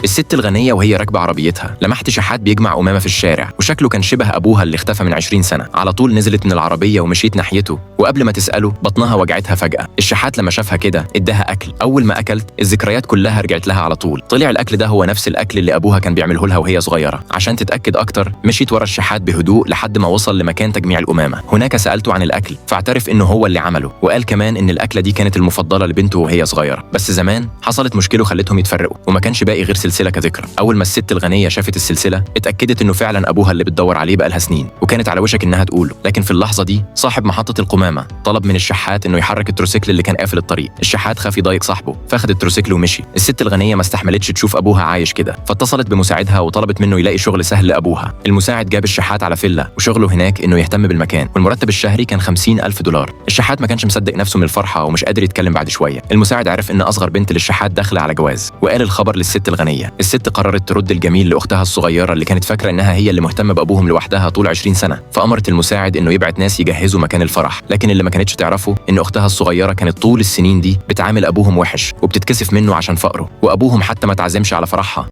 الست الغنية وهي راكبه عربيتها لمحت شحات بيجمع قمامه في الشارع، وشكله كان شبه ابوها اللي اختفى من 20 سنة. على طول نزلت من العربية ومشيت ناحيته، وقبل ما تساله بطنها وجعتها فجاة. الشحات لما شافها كده اداها اكل. اول ما اكلت الذكريات كلها رجعت لها على طول. طلع الاكل ده هو نفس الاكل اللي ابوها كان بيعمله لها وهي صغيرة. عشان تتاكد اكتر مشيت ورا الشحات بهدوء لحد ما وصل لمكان تجميع القمامة. هناك سالته عن الاكل فاعترف انه هو اللي عمله، وقال كمان ان الاكلة دي كانت المفضلة لبنته وهي صغيرة، بس زمان حصلت مشكلة خلتهم يتفرقوا وما كانش باقي غير سلسلة كذكرى. اول ما الست الغنية شافت السلسلة اتاكدت انه فعلا ابوها اللي بتدور عليه بقالها سنين، وكانت على وشك انها تقوله. لكن في اللحظة دي صاحب محطة القمامة طلب من الشحات انه يحرك التروسيكل اللي كان قافل الطريق. الشحات خاف يضايق صاحبه فاخد التروسيكل ومشي. الست الغنية ما استحملتش تشوف ابوها عايش كده، فاتصلت بمساعدها وطلبت منه يلاقي شغل سهل لابوها. المساعد جاب الشحات على فيلا، وشغله هناك انه يهتم بالمكان، والمرتب الشهري كان 50,000 دولار. الشحات ما كانش مصدق نفسه من الفرحة ومش قادر يتكلم. بعد شوية المساعد عرف ان اصغر بنت للشحات داخله على جواز، وقال الخبر للست الغنية. الست قررت ترد الجميل لاختها الصغيرة اللي كانت فاكره انها هي اللي مهتمة بابوهم لوحدها طول 20 سنة، فامرت المساعد انه يبعت ناس يجهزوا مكان الفرح. لكن اللي ما كانتش تعرفه ان اختها الصغيرة كانت طول السنين دي بتعامل ابوهم وحش وبتتكسف منه عشان فقره، وابوهم حتى ما تعزمش على فرحها.